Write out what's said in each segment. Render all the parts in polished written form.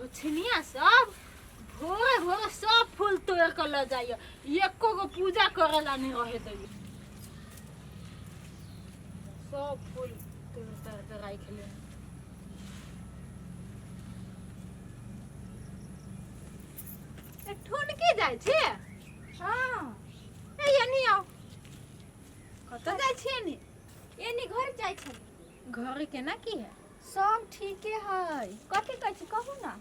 गोछनिया सब भोरे भोरे सब फूल तोड़ के ल जाइए, एको गो पूजा करेला नहीं रहे दैया। सब फूल तोड़ तोड़ के राखि ले। ए, ठुनकी जाइ छी? हाँ। ए, एनी आउ। कतऽ जाइ छी एनी? एनी घर जाइ छली। घर केना की है? सब ठीके है। कथी कहै छी, कहू ना।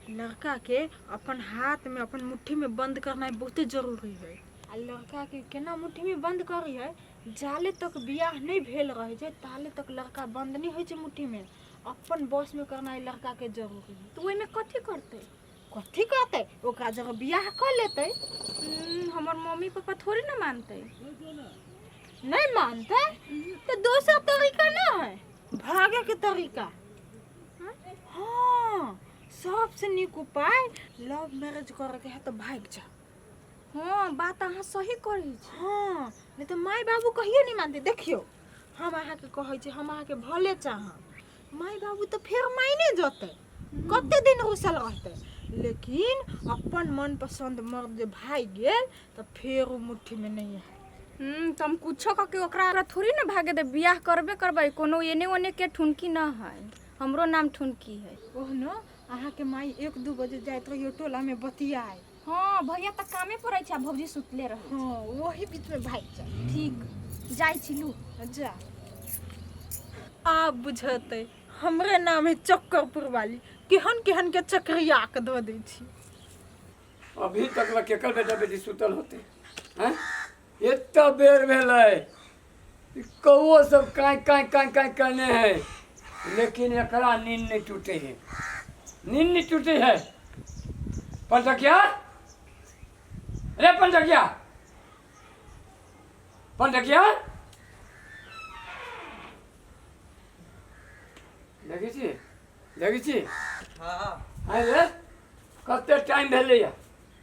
लड़का के अपन हाथ में, अपन मुट्ठी में बंद करना बहुते जरूरी है। आ लड़का के केना मुट्ठी में बंद करी है? जाले तक बियाह नहीं भेल रहे छै ताले तक लड़का बंद नहीं होइ छै मुट्ठी में। अपन बस में करना लड़का के जरूरी है। तऽ ओहिमे कथी करतै? कथी करतै, ओकरा जगह बियाह कऽ लेतै। हमर मम्मी पापा थोड़े ना मानतै। नहीं मानतै तऽ दोसर तरीका ना है भागे के तरीका? हाँ, सबसे नीक उपाय लव मैरिज करे के है तो भाग जा। हाँ, बात अहाँ सही करै छी। हाँ, नहीं तो माय बाबू कहियो नहीं मानते। देखियो, हम अहाँके कहै छी, हम अहाँके भले चाहब, माय बाबू तऽ फेर मायने जतै, कते दिन रुसल रहतै, लेकिन अपन मनपसंद मर्द जे भागि गेल तऽ फेर ओ मुट्ठीमे नहि आयत। तऽ हम कुछो कऽ के ओकरा थोड़ी ने भागे देब। बियाह करबे करबै। कोनो एने ओने के ठुनकी न है, हमरो नाम ठुनकी है। ओहनो अहाँके माई 1-2 बजे जाइत रहियो टोलामे बतियाए। हाँ, भैया तऽ कामे पर रहै छै आ भौजी सुतले रहै। हाँ, वही बीचमे भागि जाय। ठीक, जाइ छी लू। जा, आब बुझतै हमरे नाम है चक्करपुर वाली, केहन केहन के चक्रिया के धो दै छी। अभी तक ला केकर बेटा बेटी सुतल होते हैं? एतना बेर भेलै, ई कौओ सब काँय काँय काँय काँय करने है, लेकिन एकरा नींद नहीं टूटे है, नींद नहीं टूटे है। पंचकिया रे, पंचकिया, पंचकिया, देखै छी, देखै छी? हाँ। आँय रे, कते टाइम भेलैया?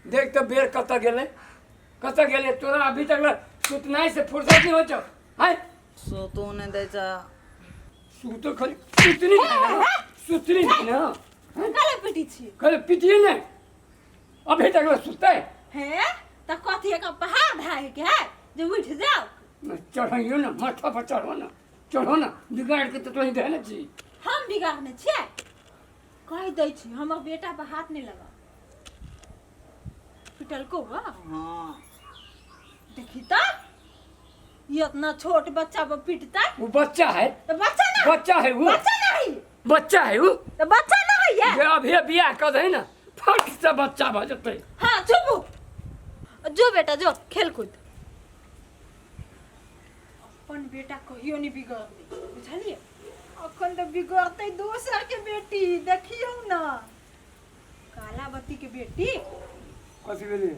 देख तऽ बेर कतऽ गेलै, कतऽ गेलै। तोरा अभी तक ले सुतनाइ से फुर्सत नहीं होइ छौ? आँय? सुतो नहि दै छै। सुतो खाली सुतनी नहि ने, सुतनी नहि ने। काले पिटी छी? खाली पिटिए नहि, अभी तक ले सुतै। हे, तऽ कथी एक पहाड़ ढाहे के है जे उठि जाओ? चढ़ैयो ने माथा पर, चढ़ो ने, चढ़ो ने। बिगाड़ के तऽ तोही देने छी। हम बिगाड़ने छियै? कहि दै छी, हमर बेटा पर हाथ नहि लगा। पिटलको बा? हाँ। देखी तऽ, ई इतना छोट बच्चा पर पिटतै? वो बच्चा है। तऽ बच्चा ना। बच्चा है वो। बच्चा नहीं। बच्चा है वो। तऽ बच्चा ना है ये। जे अभी बियाह कर दे ना, फट से बच्चा भऽ जेतै। हाँ, चुप जो बेटा, जो खेल कूद। अपन बेटा कहियो नहीं बिगड़तै, बुझलियै? अखन तऽ बिगड़तै दोसर के बेटी। देखियौ ना, कालावती के बेटी। कथी भेलै?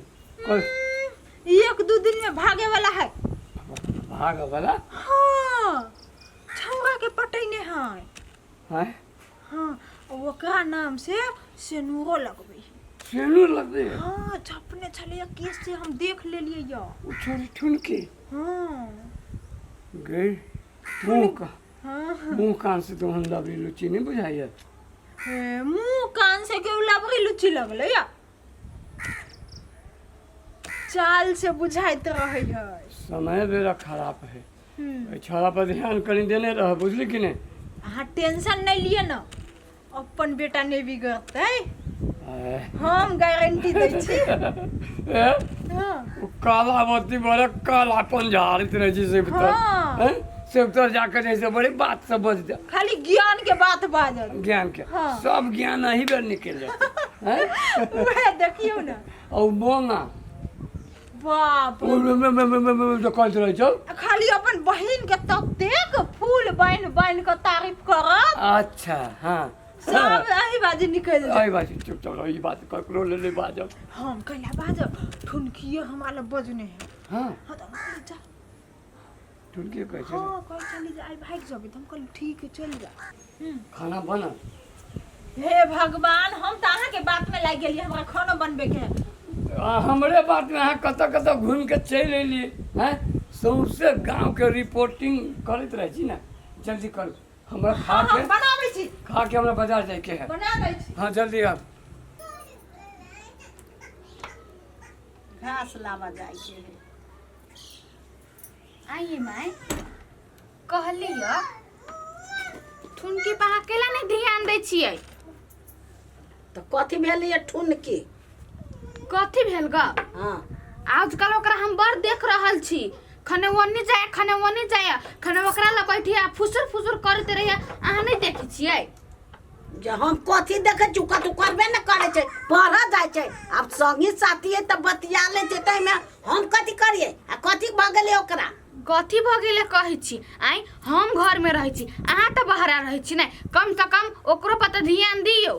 1-2 दिन में भागे वाला है। भागे वाला? हाँ, छौड़ा के पटैने है। हैं? हाँ, ओकरा नाम से सेनूरो लगबै है। सेनूर लगबै है? हाँ, छपने छलैया केस से, हम देख लेलियै या। ओ छोरी ठुनकी? हाँ। गई मुँह का हाँ। मुँह कान से तो हम लबरी लुच्ची नहीं बुझाइए। हे, मुँह कान से केहू लबरी लुच्ची लगलै या? चाल से बुझाइत रहै है। समय बेरा खराब है। एहि छौड़ा पर ध्यान कनि देने रह, बुझली कि नहि? अहाँ टेंशन नहीं लिए ना, अपन बेटा नहीं बिगड़तै। आय। हम गारंटी दै छी। ए, हाँ। ओ कालावती बड़ा कालापन झाड़ैत रहै छै से तर। हाँ। हैं? से तर जाके जे से बड़ी बात सब बज जा। खाली ज्ञान के बात बाजत। ज्ञान के। हाँ। सब ज्ञान अही बेर निकलि जायत हैं? उएह देखियौ ने। आ ओ बोंगा बाप रे। ओ मे मे मे मे मे जे कहैत रहै छौ। खाली अपन बहिन के ततेक फूल बान्हि बान्हि के तारीफ करत। अच्छा, हाँ। सब एही बाजी निकलि जायत। एहि बाजी। चुपचाप रह, ई बात ककरो लेल नहि बाजब। हम कैला बाजब? ठुनकिए हमरा लग बजने है। हाँ। हाँ, तऽ हम कहली जा। ठुनकिए कहै छै? हाँ, कहै छली जे आइ भागि जेबै, तऽ हम कहली ठीक है, चलि जा। खाना बनल? हे भगवान, हम तऽ अहाँके बात में लागि गेलियै, हमरा खानो बनबे के है। आ हमरे बातमे अहाँ कतऽ कतऽ घुमि कऽ चलि एलियै हैं? सौंसे गाँवके रिपोर्टिंग करैत रहै छी ने। जल्दी करू, हमरा खा हाँ, के हम बनाबै छी। खा के हमरा बाजार जाइके है। बना दै छी। हाँ, जल्दी आब। घास लाबऽ जाइके है। आइए माय, कहली ह ठुनकी पर अहाँ केला नहि ध्यान दै छियै? तऽ कथी भेलैए ठुनकी? कथी भेल ग? हँ। आजकल ओकरा हम बड़ देख रहल छी, खने ओन्ने जाय खने ओन्ने जाय, खने ओकरा लग बैठिए आ फुसुर फुसुर करैत रहिए। अहाँ नहि देखै छियै? जे हम कथी देखै छी, कथू करबे ने करै छै, पढ़ऽ जाइ छै। आब संगी साथी है तऽ बतिया लै छै, ताहिमे हम कथी करियै? आ कथी भऽ गेलै ओकरा? कथी भऽ गेलै कहै छी? आँय, हम घरमे रहै छी, अहाँ तऽ बहरा रहै छी ने, कमसँ कम ओकरो पर तऽ ध्यान दियौ।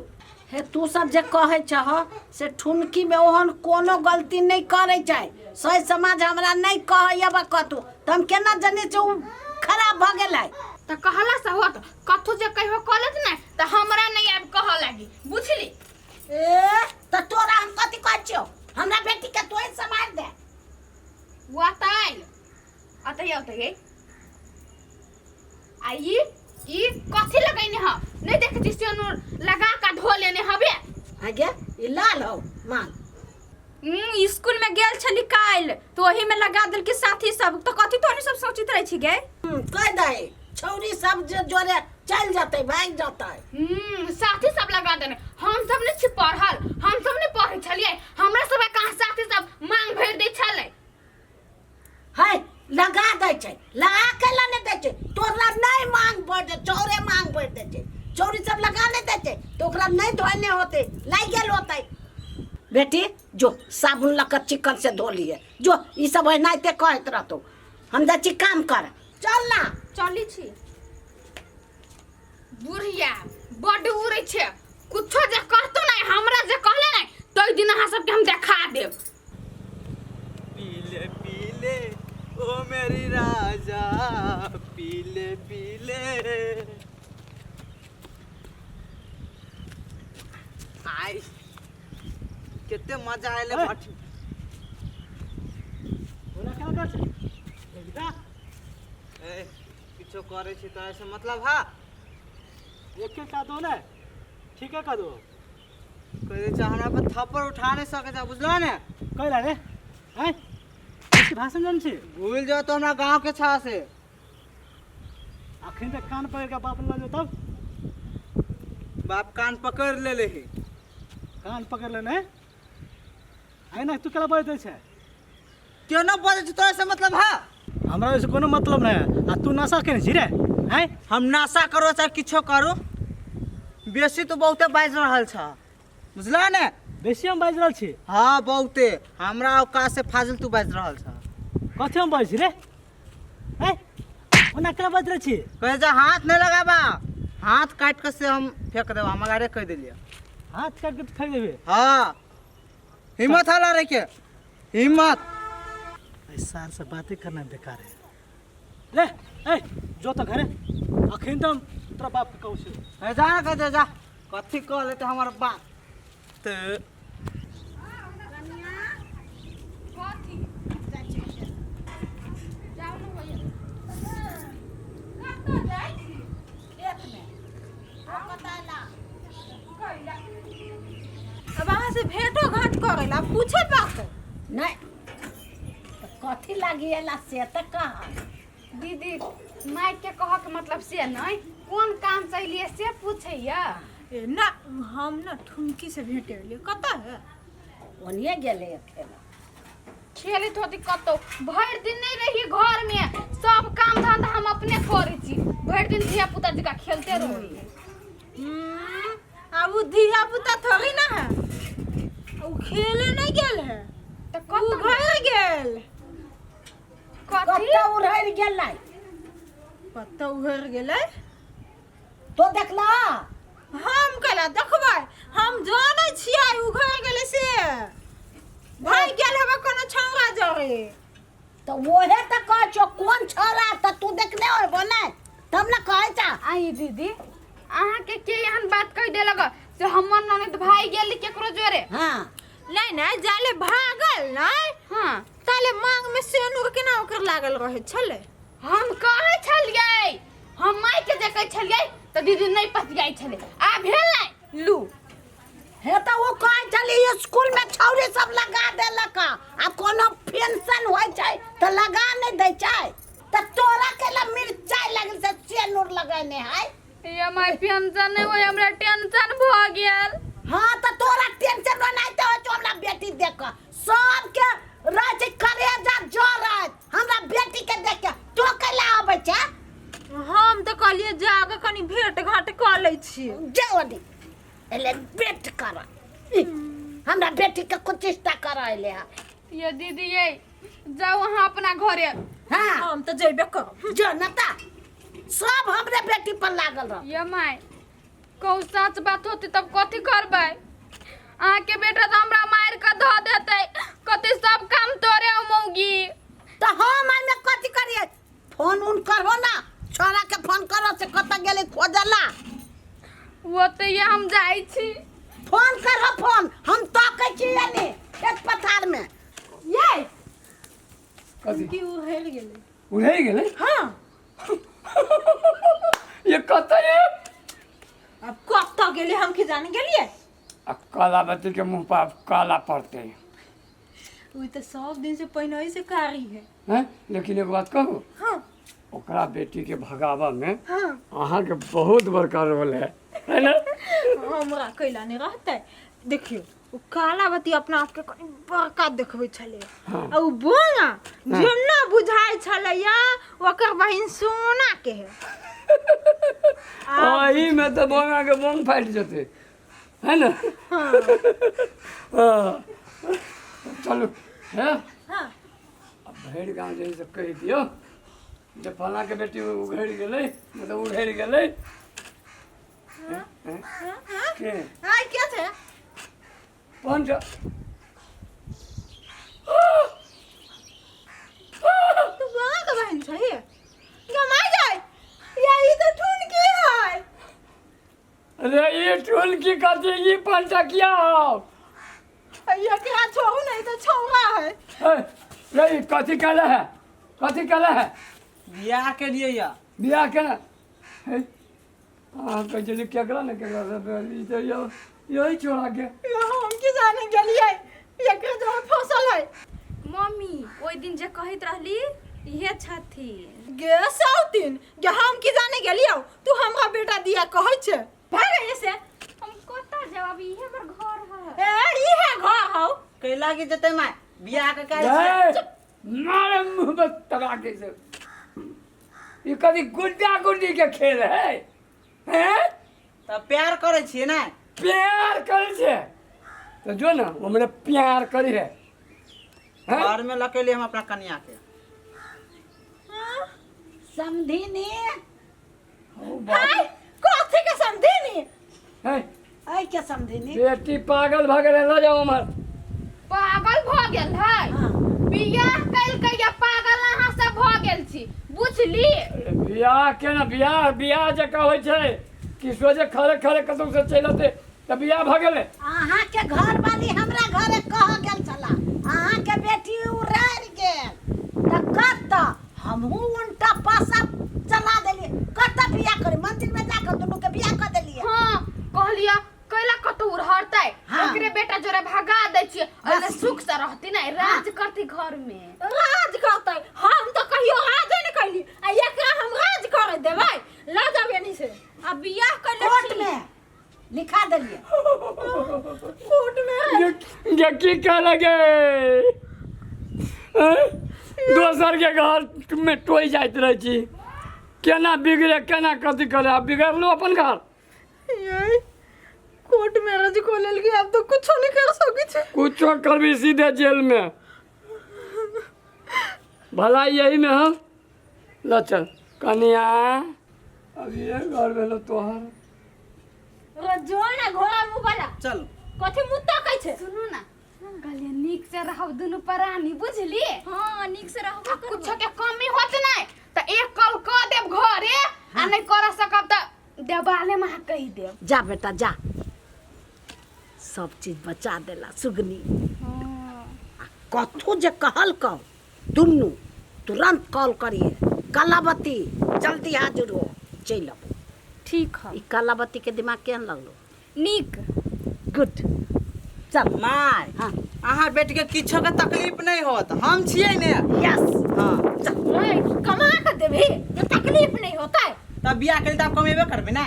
हे, तू सब जे कहै छह से ठुनकीमे ओहन कोनो गलती नहि करै छै। सही समाज हमरा नहि कहैया बा कतहु, तऽ हम केना जनै छै ओ खराब भऽ गेलै? तऽ कहलासँ होत? कथू जे कहियो कऽ लेत ने तऽ हमरा नहि आबि कहऽ लागी, बुझली? ए, तऽ तोरा हम कथी कहै छियौ? हमरा बेटीके तोही सम्हारि दे। हुआ तऽ आयल अतै अतै। आ ई ई कथी लगैने ह? नहि देखै छी सेनुर लगा कऽ धो लेने हबे। आगे, ई लाल हौ माल। स्कूल में गेल छली काल्हि तो ओही में लगा देलकी साथी सब, तो कथी तोनी सब सोचित रहे छी गे? कह दे, छौरी सब जे जोरे चल जतै, भागि जतै। साथी सब लगा देने। हम सब नहीं छी पढ़ल, हम सब नहीं पढ़ै छलियै, हमरा सब के कहाँ साथी सब मांग भरि दै छलै। है, लगा दै छै, लगा के ला नहि दै छै। तोरा नहि मांग भरि दै, चौरे मांग भरि दै छै। चौरी सब लगा नहि दै छै तऽ ओकरा नहि धोने होतै, लागि गेल होतै। बेटी, जो साबुन लऽ कऽ चिकन से धो लिए जो। ई सब एनाहिते कहैत रहतौ। हम जाइ छी काम कर, चल ना। चली छी। बुढ़िया बड्ड उड़ै छै, कुछो जे करतो नहीं हमरा जे कहले नहीं तो दिन अहाँ सबके हम देखा देब। पीले पीले ओ मेरी राजा, पीले पीले। आई कते मजा आयल भट्टी। ओना केना कर छै एकटा? ए, किछो करै छी तोरा से मतलब? हा, एक एक दो ने, ठीक है, कर दो। कह दै छै हमरा पर थप्पड़ उठा नहीं सकै छै, बुझलो ने? कैला रे? आँय, बेसी भाषण जान छी? भूल जाओ तो हमरा गांव के छा से। अखन तक कान पकड़ के बाप लग तब। बाप कान पकड़ ले ले ही। कान पकड़ लेने आइ ना। तू केला बाजि दै छै? केना बजै छी तोरा से मतलब? हा, हमरा ओहिसँ कोनो मतलब नहि है। आ तू नशा केने छी रे? आँय? हम नशा करो चाहे किछो करो, बेसी तो बहुते बाजि रहल छ, बुझला ने? बेसी हम बाजि रहल छी? हाँ, बहुते हमरा औकात से फाजिल तू बाजि रहल छ। कथी हम बाजै छी रे? आँय, ओना केना बाजि रहल छी? कहे जा, हाथ नहीं लगाबा, हाथ काट के से हम फेंक देबा। हम अगाड़े कह देलिए। हाथ काटि के फेंक देबे? हाँ, हिम्मत हला रे के हिम्मत। सार से बातें करना बेकार है। ले ए, जो तो घरे, अखन तो हम तोरा बाप के कहू छी। ए, जा ना, कह दे जा, कथी कह लेते हमार बाप तो। कथी जाउ ने होइए, कतऽ जाइ छी? खेतमे कतऽ? अब अहाँ से भेंटो घाट करे ला पूछे पड़तै? नहि तऽ कथी लागी एला से तऽ कह। दीदी, माइक के कहऽ के मतलब से नहीं, कोन काम से अलियै से पूछैया। ए ना, हम ना ठुमकी से भेंटे एलियै। कतऽ है? ओनिए गेलै खेला। खेलैत होती कतौ। भरि दिन नहीं रही घर में, सब काम धंधा हम अपने करै छी, भरि दिन धिया पुता जकाँ खेलते रही। आब उ धिया पुता थोड़ी ना है। उ खेले नहीं गेल है। तऽ उ कतऽ? घर गेल। कथी? कतऽ उड़ैर गेलै? कतऽ उहर गेलै? तो देखला? हम केला देखबै? हम जानै छियै उ घर गेलै से भागि गेल हेबै कोनो छौड़ा जरे। तऽ ओहे तऽ कहै छियौ, कोन छौड़ा? तऽ तू देखने होबो ने, तब ने कहै छा। आई दीदी, अहाँके के एहन बात कहि देलक से हमर ननद भागि गेल केकरो जोरे? हाँ। नहीं नहीं, जाले भागल नहीं। हाँ। ताले मांग में सेनुर केना ओकर लागल रहे छलै? हम कहै छलियै, हम माय के जे कहै छलियै तऽ दीदी नहि पतियाइ छलै, आ भेल नहि लू। हे तऽ ओ कहै छली स्कूल में छौरी सब लगा देलक आ कोनो पेंशन होइ छै तऽ लगा नहि दै छै तऽ तोरा केला मिरचाइ लगल से सेनूर लगेने है। ये my, pension नहि होय, हमरा टेंशन भऽ गेल। हाँ तऽ तोरा टेंशन ओनाहिते होइ छौ। हमरा बेटी देख कऽ सबके रहै छै करेजा जरत, हमरा बेटी के देख के तो कैला अबै छै? हम तऽ कहलियै जाके कनि भेंट घाट कऽ लै छियै। जे ओनी एले बेट कर, हमरा बेटी के कुचिष्टा कर एले है। ये दीदी, ये जाउ अहाँ अपना घरे। हाँ, हम तऽ जेबे करब। जो नता, सब हमरे बेटी पर लागल रह। ये माय, कहू सच बात होती तब कथी करबै? अहाँके बेटा तऽ हमरा मारि कऽ धऽ देतै। कथी सब काम तोरे हो मौगी? तऽ हम एहिमे कथी करिए? फोन उन करहो ना, छोरा के फोन करो से कतऽ गेलै खोजला। वो तऽ ये हम जाइ छी। फोन करहो फोन, हम तकै छी यानी खेत पथार में। ये कथी? की उड़ेल गेलै? उड़ै गेलै? हाँ। ये कतऽ ये? अब कतऽ गेलै हम की जाने गेलियै। आ कालाबती के मुँह पर आब काला पड़तै। ओ तऽ सब दिन से पहिने से कारी है। हैं, लेकिन एगो बात कहू? हाँ। ओकरा बेटी के भगाबा में हाँ अहाँके बहुत बड़का रोल है, है ना? हमरा कैला नहि रहतै? देखियौ, ओ कालावती अपना आपके कनि बड़का देखबै छलै। हाँ। आ ओ बोंगा जेना बुझाइ छलैया ओकर बहिन सोना के है। एही में तऽ बोंगा के बोंग फाटि जेतै, है ना? हाँ। चलू हे। हाँ। अब भरि गाँव जे है से कहि दियौ जे फलाँके बेटी उघड़ि गेलै, मतलब उघड़ि गेलै। हैं? के? आइ के छै? पंच। तू बोंगा के बहिन छै गमाइ जाय या ई तऽ ठुनकी है। अरे ये टोल की कथी, ई पंचा किया हो? एकरा छोड़ू, नहीं तो छौड़ा है। ए, रे ई कथी कहले है, कथी कहले है? बियाह के लिए या। बियाह केना हे? अहाँ कहै छै जे केकरा ने केकरा से ई तऽ यही छोड़ा के। यो हम की जाने गेलियै, एकरे जो फसल है। मम्मी, ओहि दिन जे कहैत रहली इहे छथिन। गे सौतीन गे, हम की जाने गेलियौ तू हमरा बेटा दिया कहै छै। भाग ऐसे। हम कतऽ जायब? अब इहे हमर घर है। ए, इहे घर हौ। कैला की जेतै माय, बियाह के काज छै। ए, मारे मुँह में तबा के से ई कभी गुड्डा गुड्डी के खेल है, हैं? तऽ प्यार करै छियै ने? प्यार करै छै तऽ जो ने हमरे प्यार करी है, हैं? घर में लकेलियै हम अपना कनिया के। समधिनी। हौ बाप। हाय, कथी के समधिनी? है। ऐ के समधिनी? बेटी पागल भऽ गेलै, लऽ जाओ उम्हर। पागल भऽ गेल है? हाँ। बियाह कलकै या पागल अहाँ सब भऽ गेल छी, बुझली? अरे बियाह के ने बियाह बियाह जकाँ होइ छै कि सोझे खड़े खड़े कतौ से चलि अतै तऽ बियाह भऽ गेलै? अहाँके घर वाली हमरा घरे कह गेल छला अहाँके बेटी उड़ारि गेल, तऽ कतऽ हमहूँ उल्टा पासा चला देलियै। कतऽ बियाह करी? मंदिर में जाकऽ दुनू के बियाह कऽ देलियै। हाँ, कहलियै कैला कतौ उड़हरतै। हाँ। ओकरे बेटा जोरे भगा दै छियै, ओहिमे सुख से रहती ने, राज करती घर में। राज करतै? हम तऽ कहियो राजे नहि कैली आ एकरा हम राज करे देबै? लऽ जाब एनी से। आ बियाह कैले कोर्ट छी। में लिखा देलियै। कोर्ट में? गे गे की कहले गे? हैं? दोसर के घर में टोइ जाइत रहै छी, केना बिगड़े, केना कथी करे, आ बिगड़लो अपन घर। ये कोर्ट मैरिज को लेल अब तो कुछो नहीं कर सकै छी। कुछो करबी, सीधे जेल में। भला यही में हम ल चल कनिया, अब ये घर भेलो तोहर। जो ना घोड़ा मुँह वाला। चल। कथी मुँह तकै छै? सुनू ना, कहलियै नीक से रहब दुनू प्राणी, बुझली? हाँ, नीक से रहबो आ करबै। कुछो के कमी होत नहीं तऽ एक कॉल कऽ देब घरे, आ नहीं कर सकब तऽ देवाले में अहाँ कहि देब। जा बेटा जा, सब चीज बचा देला सुगनी। आ कथू जे कहल कहो दुनू तुरंत कॉल करिए, कलावती जल्दी हाजिर हो, चलि अबू। ठीक है। ई कलावती के दिमाग केहन लगलो? नीक। गुड। चल। My, हाँ। अहाँ बेटी के किछो के तकलीफ नहीं होत, हम छियै ने। यस। हाँ। ओए, कमा के देबही तो तकलीफ नहीं होता है। तब बियाह के लिए तऽ आब कमेबे करबै ने।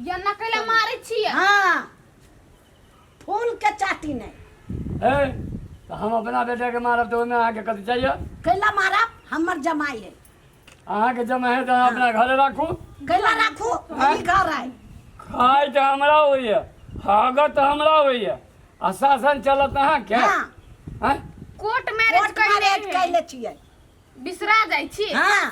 या ना कैला मारै छियै? हाँ, फूल के चाटी नहीं। ए, तऽ हम अपना बेटाके मारब तऽ ओहिमे अहाँके कथी चाहिए? कैला मारब? हमर जमाई है। अहाँके जमा है तऽ अहाँ अपना घरे राखू। कैला राखू? ई घर है। खाइ तऽ हमरा होइए, हागत तऽ हमरा होइए आ शासन चलत अहाँके। हाँ। आँय? कोर्ट मैरिज कोर्ट कैले मैरिज है। कैले छियै। बिसरा जाइ छी। हाँ।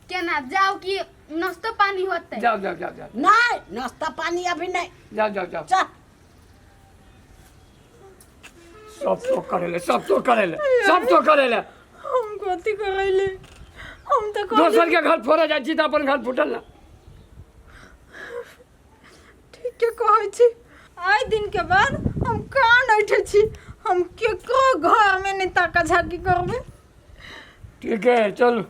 केना जाओ कि नाश्तो पानी होतै? जाओ जाओ जाओ जाओ। नहीं, नाश्ता पानी अभी नहीं। जाओ जाओ जाओ। चल। सब तो करेले, सब तो करेले, सब तो करेले। हम कथी करैले? हम तऽ कहली। दोसर के घर फोड़े जाइ छी तऽ अपन घर फूटल ना? ठीके कहै छी। आइ दिन के बाद हम कान ऐठे छी, हम केकरो घर में नहीं ताका झाकी करबै। ठीक है, चलू।